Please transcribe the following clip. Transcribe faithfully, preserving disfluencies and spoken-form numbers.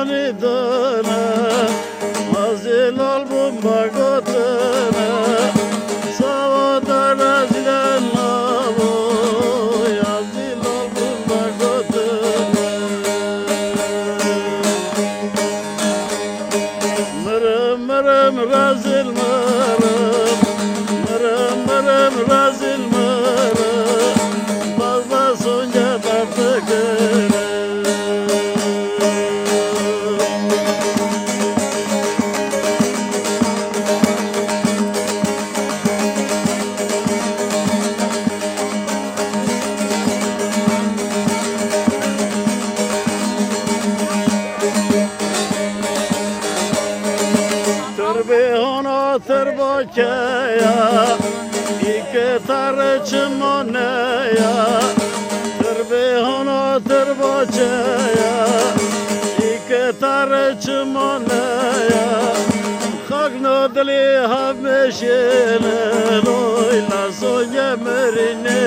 Dana, Azî lal bûn bagotine, sawa dara zî de nabo, Azî lal bûn bagotine. Mirim, mirim, rezil mirim, mirim, mirim, rezil mirim, baz baz sonce derdikine. Tirbê hona tirba keya, îke tarê çima neya. Tirbê hona tirba keya, îke tarê çima neya. Xakno dilê hev meşêne, loy la soye merîne.